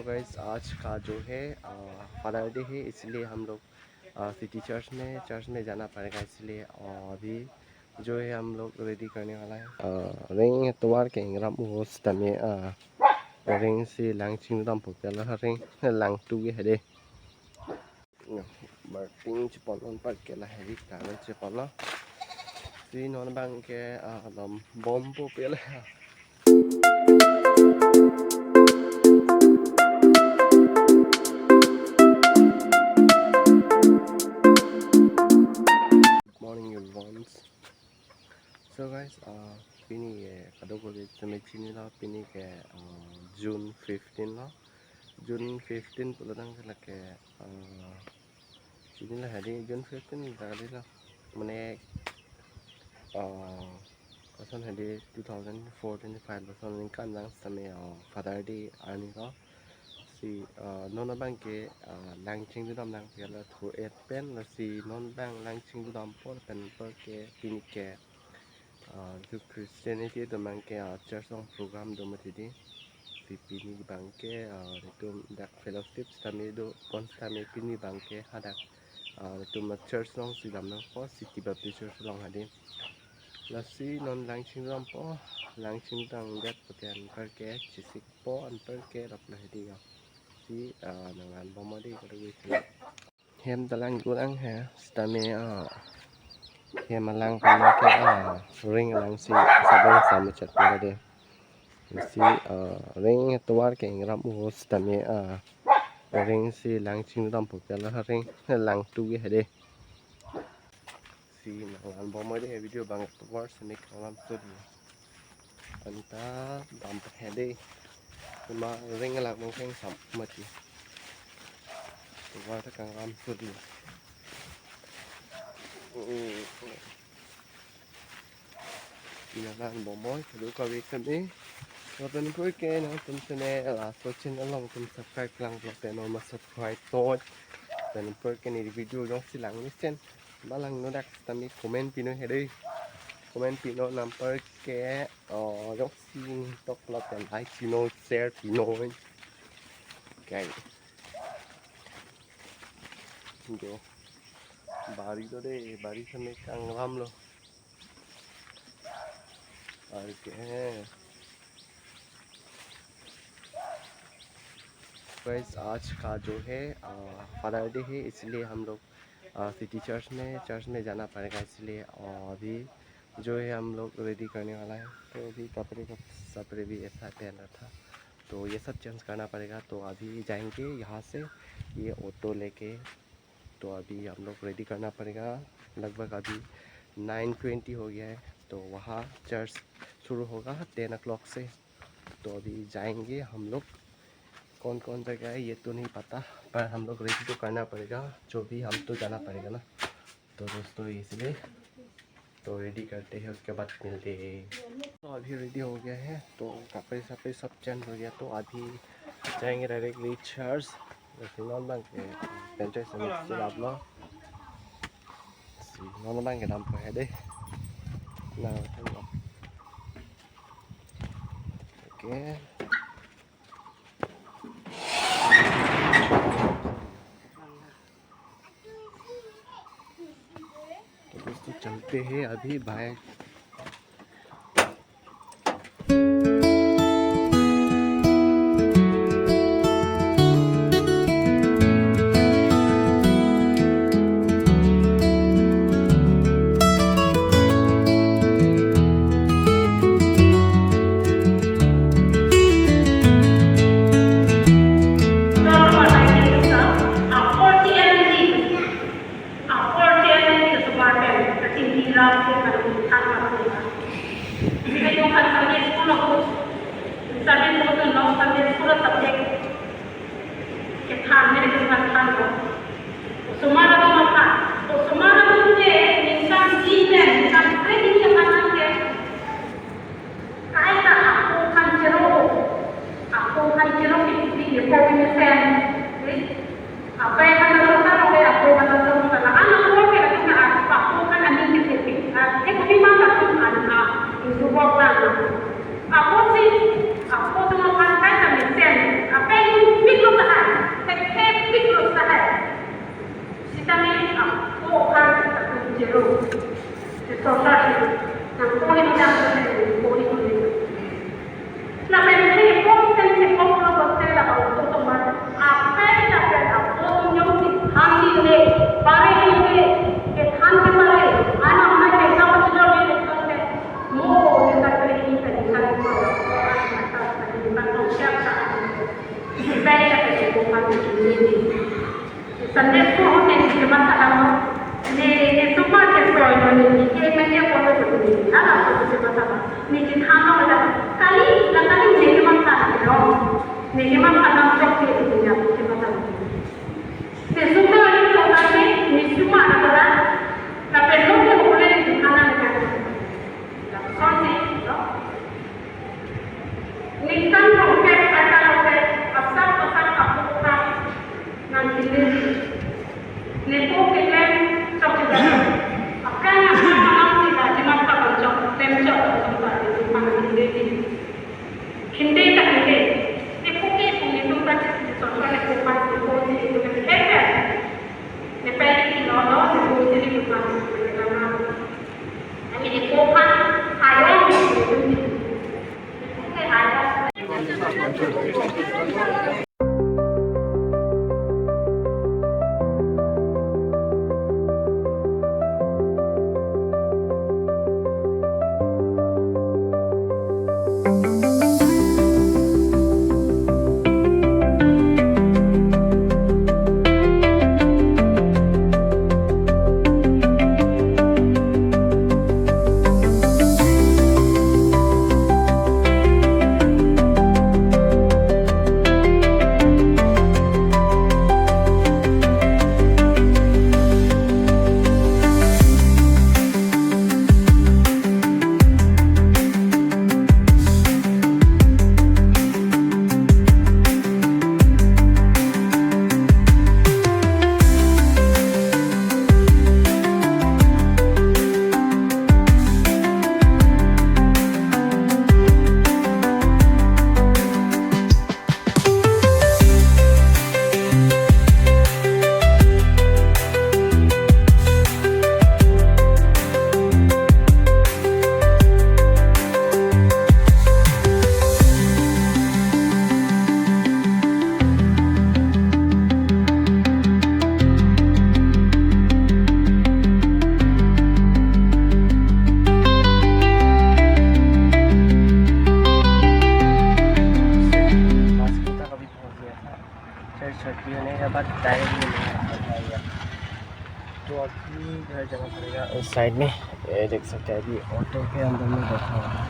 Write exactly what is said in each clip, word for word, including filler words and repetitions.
गाइस, आज का जो है, अ, फादर डे है, इसलिए हम लोग, अ, सिटी चर्च में, चर्च में जाना पड़ेगा, इसलिए, अ, अभी जो है हम लोग रेडी करने वाला है। अ, ring atovar ke ingram o sitame, a, ring si lang chingdam po pela ring lang tu ge hede. Martin chepon non parke la hedi kalo chepon lo. Si non abang ke, ah, dam bom po pela. Good morning, everyone. So guys, uh, pini ke kadokave sitame chinilo, pini ke, uh, June fifteen lo. June fifteen pulo tangte lake, uh, chinilo hedi June fifteen ta kalilo. Mane, uh, koson hedi two thousand four twenty-five koson ningkan lang sitame, uh, Father Day arni ko. Si, uh, non abang ke, uh, lang chingdam nang pela thu et pen lasi non abang lang chingdam po pen apor ke pini ke, uh, ju Christianity atum abang ke, uh, church along program do mati di. Si pini abang ke, uh, itum dak fellowship sitame do pon sitame pini abang ke hadak, uh, itum church along si dam nang po, City Baptist Church along hedi. Lasi non lang chingdam po, lang chingdam det pute anparke chisik po, anparke rap lo hedi ya. Si, ah, nanglan bom hedi kadokave. Hem ta lang kurang he, sitame, ah, hem alang kana ke, ah, ring alang si sabang sama chat pura de. Si, ah, ring atovar ke ingram o sitame, ah, ring si lang chingdam po pela ring lang tu ge hede. Si nanglan bom hedi, video abang tovar sini kanglam suri. Anta dam hedi. Cuma ring lang mungkin sam mati. Tovar ta kanglam suri. Mm. Nanglan bom hedi, kadokave sitame. Lapen apor ke nangtum channel, ah, so channel along tum subscribe lang, lapen non ma subscribe to. Lapen apor ke ne video jongsi lang mesen, ba langnon dak sitame comment pinon hedi. Comment pinon, anparke, oh, jongsi tok lapen like pinon, share pinon. Okay. Jo. Bari do de, bari sitame kanglam lo. Okay. Guys, आज का जो है, अ, father day है, इसलिए हम लोग, अ, city church में, चर्च में जाना पड़ेगा, इसलिए, अ, अभी जो है हम लोग रेडी करने वाला है। तो अभी कपड़े का, कपड़े भी ऐसा पहना था, तो ये सब चेंज करना पड़ेगा। तो अभी जाएंगे यहाँ से, ये ऑटो लेके। तो अभी हम लोग रेडी करना पड़ेगा। लगभग अभी नाइन ट्वेंटी हो गया है, तो वहाँ चर्च शुरू होगा टेन ओ क्लॉक से। तो अभी जाएंगे हम लोग। कौन कौन जगह है ये तो नहीं पता, पर हम लोग रेडी तो करना पड़ेगा, जो भी हम तो जाना पड़ेगा ना। तो दोस्तों, इसलिए तो रेडी करते हैं, उसके बाद मिलते हैं। तो अभी रेडी हो गया है, तो कपड़े सपड़े सब चेंज हो गया, तो अभी जाएंगे directly church. Lasi non abang ke penchoi semester ablo. Si non abang ke dampo hedi. Nah, okay. तो दोस्तों, चलते हैं अभी बाहर। Apor ke ni kesebar pen, ketinggi ram ke kan than masuk. Jika yung kan Sunday school aku, Sunday school tu non Sunday school subject kethan ni, kethan than ko. Osomar atum apa? Osomar atum ke ningkan si pen, ningkan kre ni kethan ke. Kaita ako kan chero, ako kan chero piti piti ko mesen. Apa yang kan asal kan, apa yang ako kan asal kan, anak ako kan, anak ako kan aning piti piti. Ah, eh, kami mama kan anak, itu kok kan. Ako si, ako tu makan kaita mesen. Apa yang piti Baik, kata dia, bukan begini. Sunday school hote si kematha dam. Ne, ne semua ke soal ne, ne ke media foto begini. Ala foto kematha dam. Ne ke thano ada. Kali, la kali ne kematha dam. Ne kematha dam chok ke, ne kematha dam. Ne semua ni kota ke, ne semua ada. Tapi lo ke boleh di mana ne kan. Lapuson si, no? Ningkan rongkep, arta rongkep, asap asap apuk apuk nangkele. Nepo keklem chok juga. Akan akan malam sida jimat kabang chok, klem chok, chok tadi, nangkele. Khinte ta khinte. Nepo ke pung netum ta chisi chok, nepo pas, nepo si, nepo ke khel khel. Nepai ke lo lo, nepo si, nepo pas, nepo nama. Church छुट्टी होने के बाद डायरेक्ट ये नहीं आ पाएगा। तो अभी घर जाना पड़ेगा उस साइड में। ये देख सकते हैं, अभी ऑटो के अंदर में बैठा हुआ है।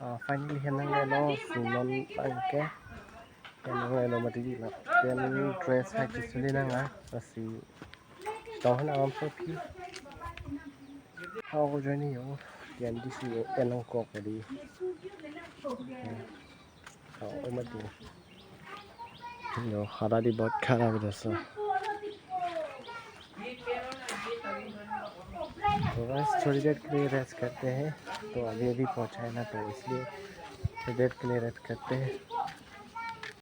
Ah, finally, henang lo, si non pangke. Henang lo mati di la. Then dress hai kisuli nang ah, lasi. Tong henang am so phi. How ko journey yo. Then this is henang ko ko di. How o mati. Yo, hara di bahut khara bhi doso. तो बस थोड़ी देर के लिए रेस्ट करते हैं। तो अभी अभी पहुंचा है ना, तो इसलिए थोड़ी देर के लिए रेस्ट करते हैं।